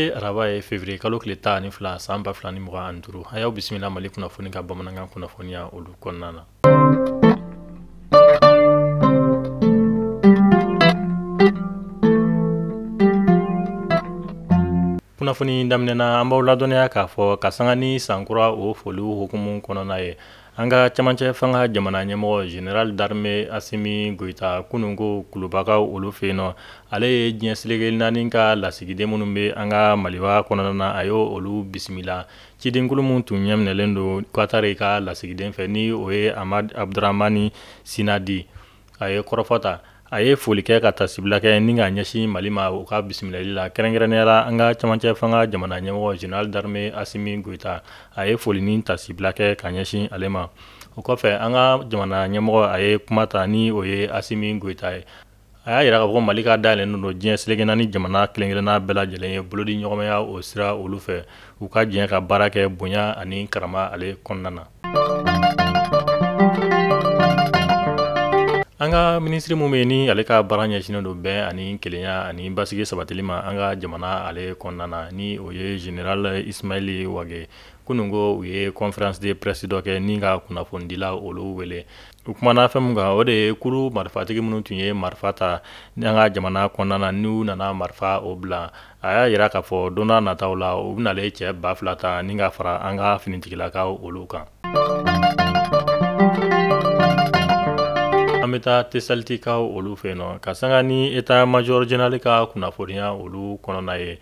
Bi ye araba ye, février kalo tile 12, san 2025. A y'aw bisimila Mali kunnafoni ka bamanankan kunnafoniya olu kɔnɔna na. Kunnafoni daminɛna, an b'aw ladɔnniya k'a fɔ ka sanga ni sankura o foliw hukumu kɔnɔna ye, an ka camancɛ fanga jamana ɲɛmɔgɔ général d'armée Asimi Goyita, kununko Kulubakaw olu fɛ yen nɔ, ale ye diɲɛ seleke naani ka lasigiden minnu bɛ an ka Maliba kɔnɔna na, a y'o olu bisimila. Cidenkulu min tun ɲɛminɛlen don Katari ka lasigiden fɛ, ni o ye Ahmad Abdramani Sinadi, a ye kɔrɔfɔ ta, a ye foli kɛ ka tasibila kɛ ni ka ɲɛsin Mali ma u ka bisimilali la, kɛrɛnkɛrɛnnenya la an ka camancɛ fanga jamana ɲɛmɔgɔ général d'armée Asimi Goyita. A ye foli ni tasibila kɛ ka ɲɛsin ale ma. O kɔfɛ, an ka jamana ɲɛmɔgɔ, a ye kuma ta, ni o ye Asimi Goyita ye. A y'a yira k'a fɔ Mali ka dayɛlɛnnen don diɲɛ seleke naani jamana kelen kelenna bɛɛ lajɛlen ye, bolodi ɲɔgɔnmaya o sira olu fɛ, u ka jɛ ka baara kɛ bonya ani karama ale kɔnɔna na. An ka minisiri mun bɛ yen, ni ale ka baara ɲɛsinnen don bɛn ani kelenya ani basigi sabatili ma an ka jamana ale kɔnɔna na, ni o ye général Ismaël Wagué, kunun ko u ye conférence de presse dɔ kɛ ni ka kunnafonidila olu wele. U kumana fɛn min kan, o de ye kulu marifatigi minnu tun ye marifa ta ni an ka jamana kɔnɔna na, n'u nana marifa o bila. A y'a yira k'a fɔ don n'a nataw la, u bɛnalen cɛ 2000 ta ni ka fara an ka finitigilakaw olu kan. An bɛ taa Tesalitikaw olu fɛ yen nɔ, ka sanga ni état major général ka kunnafoniya olu kɔnɔna ye,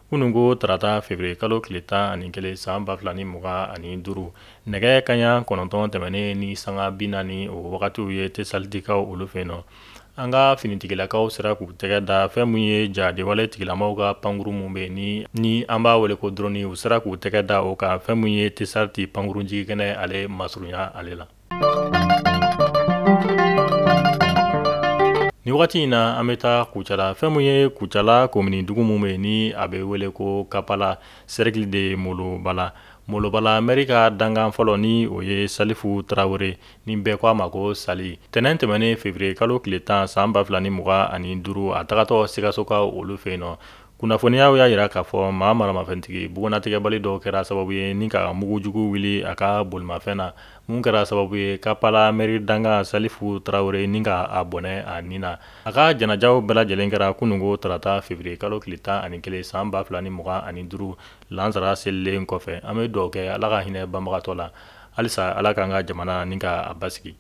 kunun ko tarata, février kalo tile 11, san 2025, nɛgɛ kaɲa 9 tɛmɛnen ni sanga 40 o wagatiw ye Tesalitikaw olu fɛ yen nɔ, an ka finitigilakaw sera k'u tɛgɛ da fɛn min ye jadiwale tigilamaw ka pankuru mun bɛ yen, ni an b'a wele ko drone. U sera k'u tɛgɛ da o kan, fɛn min ye Tesaliti pankurun jigikɛnɛ ale masurunya ale la. Ni wagati in na, an bɛ taa Kucala. Fɛn min ye Kucala komini dugu mun bɛ yen, ni a bɛ wele ko Kapala, cercle de Molobala, Molobala mɛri ka dankan fɔlɔ, ni o ye Salifu Tarawele, ni bɛɛ ko a ma ko Sali, tɛnɛn tɛmɛnen, février kalo tile 10, san 2025, a tagatɔ Sikasokaw olu fɛ yen nɔ, kunnafoniyaw y'a yira k'a fɔ maa maramafɛntigi bugunnatigɛbali dɔw kɛra sababu ye ni ka mugujugu wuli a ka bolimafɛn na, mun kɛra sababu ye Kapala mɛri dankan Salifu Tarawele ni ka a bɔnɛ a nin na. A ka janajaw bɛɛ lajɛlen kɛra kununko tarata, février kalo tile 11, san 2025, lansara selilen kɔfɛ. An bɛ dugawu kɛ, Ala ka hinɛ banbagatɔ la. Halisa Ala k'an ka jamana ni ka a basigi.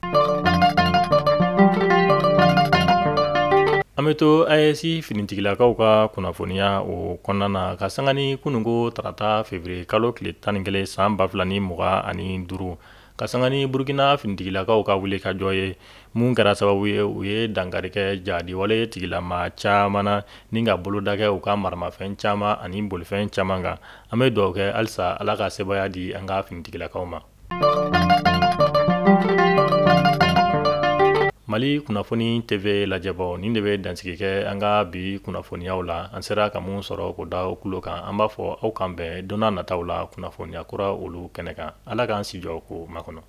An bɛ to AES finitigilakaw ka kunnafoniya o kɔnɔna na, ka sanga ni kununko tarata, février kalo tile 11, san 2025, ka sanga ni Burukina finitigilakaw ka wuli ka jɔ ye, mun kɛra sababu ye u ye dankari kɛ jadiwale tigilama caman na ni ka boloda kɛ u ka maramafɛn caman ani bolifɛn caman kan. An bɛ dugawu kɛ halisa, Ala ka sebaaya di an ka finitigilakaw ma. Mali kunnafoni TV lajɛbaw, nin de bɛ dansigi kɛ an ka bi kunnafoniyaw la. An sera ka mun sɔrɔ k'o da kulo kan, an b'a fɔ aw kan bɛn don nataw la kunnafoniya kura olu kɛnɛ kan. Ala k'an si jɔ k'o makɔnɔ.